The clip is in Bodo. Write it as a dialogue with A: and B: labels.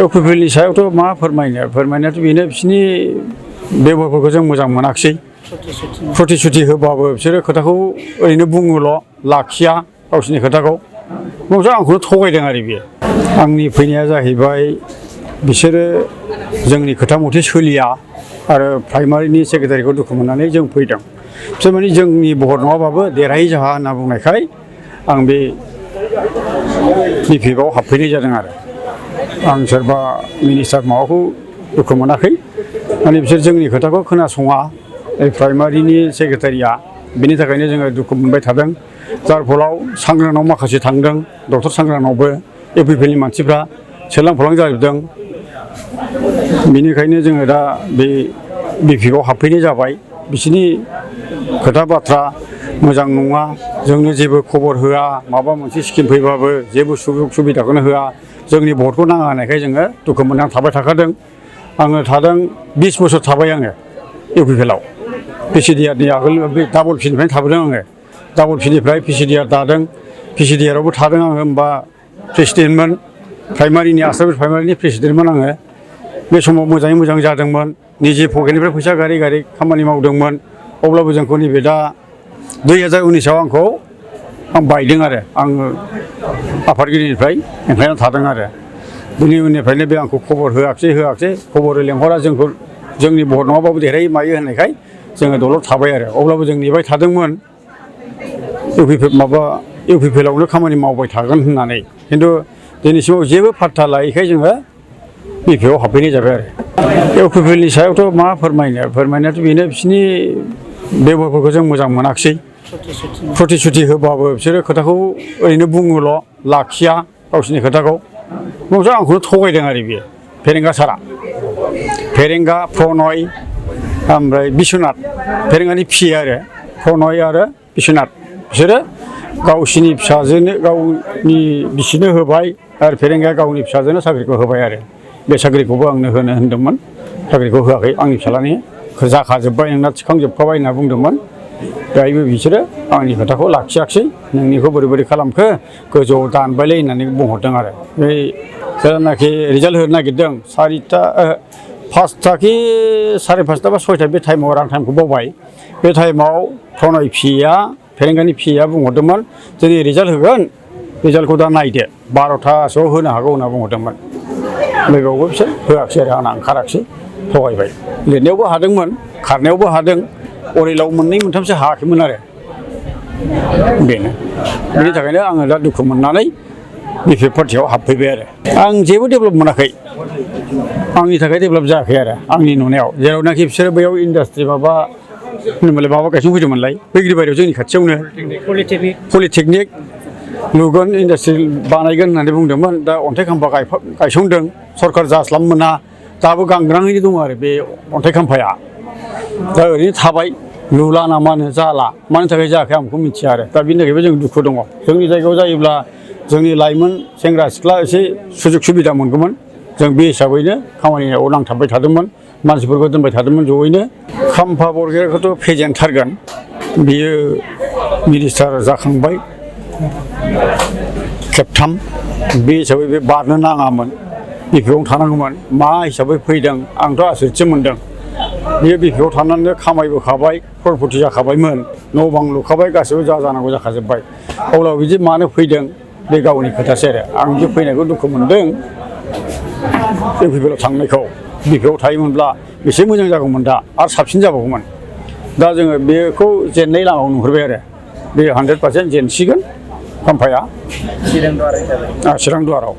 A: इउपिपिएलनि सायावथ' मा फोरमायनायाथ' बेनो बिसोरनि बेबहारफोरखौ जों मोजां मोनाखिसै प्रतिश्रुति होबाबो बिसोरो खोथाखौ ओरैनो बुङोल' लाखिया गावसोरनि खोथाखौ नोंसोर आंखौनो थगायदों आरो बेयो आंनि फैनाया जाहैबाय बिसोरो जोंनि खोथा मथे सोलिया आरो प्राइमारिनि सेक्रेटारिखौ दुखु मोननानै जों फैदों बिसोर माने जोंनि भट नङाबाबो देरहायै जाहा होनना बुंनायखाय आं बे बिपिएफआव हाबफैनाय जादों आरो आं सोरबा मिनिस्टार माबाखौ दुखु मोनाखै माने बिसोर जोंनि खोथाखौ खोनासङा प्राइमारिनि सेक्रेटारिया बेनि थाखायनो जोङो दुखु मोनबाय थादों जार फलाव सांग्रांनाव माखासे थांदों डक्टर सांग्रांनावबो इउपिपिएलनि मानसिफ्रा सोरलां फलां जाजोबदों बेनिखायनो जोङो दा बे बिपिएफआव हाबफैनाय जाबाय बिसोरनि खोथा बाथ्रा मोजां नङा जोंनो जेबो खबर होआ माबा मोनसे स्किम फैबाबो जेबो सुजुग सुबिदाखौनो होआ जोंनि भटखौ नाङा होननायखाय जोङो दुखु मोननानै थाबाय थाखादों आङो थादों 20 बोसोर थाबाय आङो इउपिपिएलआव पिसिडिआरनि आगोल बे डाबल पिनिफ्रायनो थाबोदों आङो डाबल पिनिफ्राय पिसिडिआर दादों पिसिडिआरावबो थादों आङो होमबा प्रेसिडेन्टमोन प्राइमारिनि आसाम प्राइमारिनि प्रेसिडेन्टमोन आङो बे समाव मोजाङै मोजां जादोंमोन निजे पकेटनिफ्राय फैसा गारै गारै खामानि मावदोंमोन अब्लाबो जोंखौ नैबे दा 2019आव आं बायदों आरो आङो आफादगिरिनिफ्राय ओंखायनो थादों आरो बिनि उननिफ्रायनो बे आंखौ खबर होआखिसै खबर लेंहरा जोंखौ जोंनि भट नङाबाबो देरहायो मायो होननायखाय जोङो दलर थाबाय आरो अब्लाबो जों नेबाय थादोंमोन इउपिपिएलआवनो खामानि मावबाय थागोन होननानै खिन्थु दिनैसिमाव जेबो पात्ता लायैखाय जोङो बिपिएफआव हाबफैनाय जाबाय आरो इउपिपिएलनि सायावथ' मा फोरमायनायाथ' बेनो बिसोरनि बेबहारफोरखौ जों मोजां मोनाखिसै प्रतिश्रुति होबाबो बिसोरो खोथाखौ ओरैनो बुङोल' लाखिया गावसोरनि खोथाखौ नोंसोर आंखौनो थगायदों आरो बेयो फेरेंगा सारा फेरेंगा प्रणय ओमफ्राय बिश्वनाथ फेरेंगानि फिए आरो प्रणय आरो बिश्वनाथ बिसोरो गावसिनि फिसाजोनो गावनि बिसिनो होबाय आरो फेरेंगाया गावनि फिसाजोनो साख्रिखौ होबाय आरो बे साख्रिखौबो आंनो होनो होनदोंमोन साख्रिखौ होआखै आंनि फिसालानि जाखाजोब्बाय नोंना थिखांजोबखाबाय होनना बुंदोंमोन बेहायबो बिसोरो आंनि खोथाखौ लाखियाखिसै नोंनिखौ बोरै खालामखो गोजौआव दानबायलै होननानै बुंहरदों आरो बै जेलानाखि रिजाल्ट होनो नागिरदों 5टा कि 5:30 बा 6टा बे टाइमाव आं टाइमखौ बावबाय बे टाइमाव प्रणय फिएआ फेरेंगानि फिएआ बुंहरदोंमोन दिनै रिजाल्ट होगोन रिजाल्टखौ दा नायदो 12टासोआव होनो हागौ होनना बुंहरदोंमोन लोगोआवबो बिसोर होआखिसै आरो आंना ओंखाराखिसै थगायबाय लिरनायावबो हादोंमोन खारनायावबो हादों अरेलाव 2-3सो हायाखैमोन आरो बेनो बेनि थाखायनो आङो दा दुखु मोननानै बिपिएफ पार्टियाव हाबफैबाय आरो आं जेबो डेभेलप मोनाखै आंनि थाखाय डेभेलप जायाखै आरो आंनि नुनायाव जेरावनाखि बिसोरो बैयाव इन्डास्ट्रि माबा गायसनफैदोंमोनलाय बैग्रिबारियाव जोंनि खाथियावनो पलिटेकनिक लुगोन इन्डास्ट्रि बानायगोन होननानै बुंदोंमोन दा अन्थाइ खाम्फा गायसनदों सरकार जास्लाबनो मोना दाबो गांग्राङैनो दङ आरो बे अन्थाइ खाम्फाया दा ओरैनो थाबाय लुला ना मानो जाला मानि थाखाय जायाखै आं बेखौ मिथिया आरो दा बिनि थाखायबो जों दुखु दङ जोंनि जायगायाव जायोब्ला जोंनि लाइमोन सेंग्रा सिख्ला एसे सुजुग सुबिदा मोनगौमोन जों बे हिसाबैनो खामानियाव नांथाबबाय थादोंमोन मानसिफोरखौ दोनबाय थादोंमोन जयैनो खाम्फा बरगयारिखौथ' फेजेनथारगोन बियो मिनिस्टार जाखांबाय खेबथाम बे हिसाबै बे बारनो नाङामोन बिपिएफआव थानांगौमोन मा हिसाबै फैदों आंथ' आसरितसो मोनदों बियो बिपिएफआव थानानै खामायबोखाबाय खरपति जाखाबायमोन न' बां लुखाबाय गासैबो जानांगौ जाखाजोब्बाय अब्लाबो बिदि मानो फैदों बे गावनि खोथासो आरो आं जे फैनायखौ दुखु मोनदों इउपिपिएलआव थांनायखौ बिपिएफआव थायोमोनब्ला बेसे मोजां जागौमोन दा आरो साबसिन जाबावगौमोन दा जोङो बेखौ जेननाय लामायाव नुहुरबाय आरो बे 100% जेनसिगोन खाम्फाया चिरां दुवाराव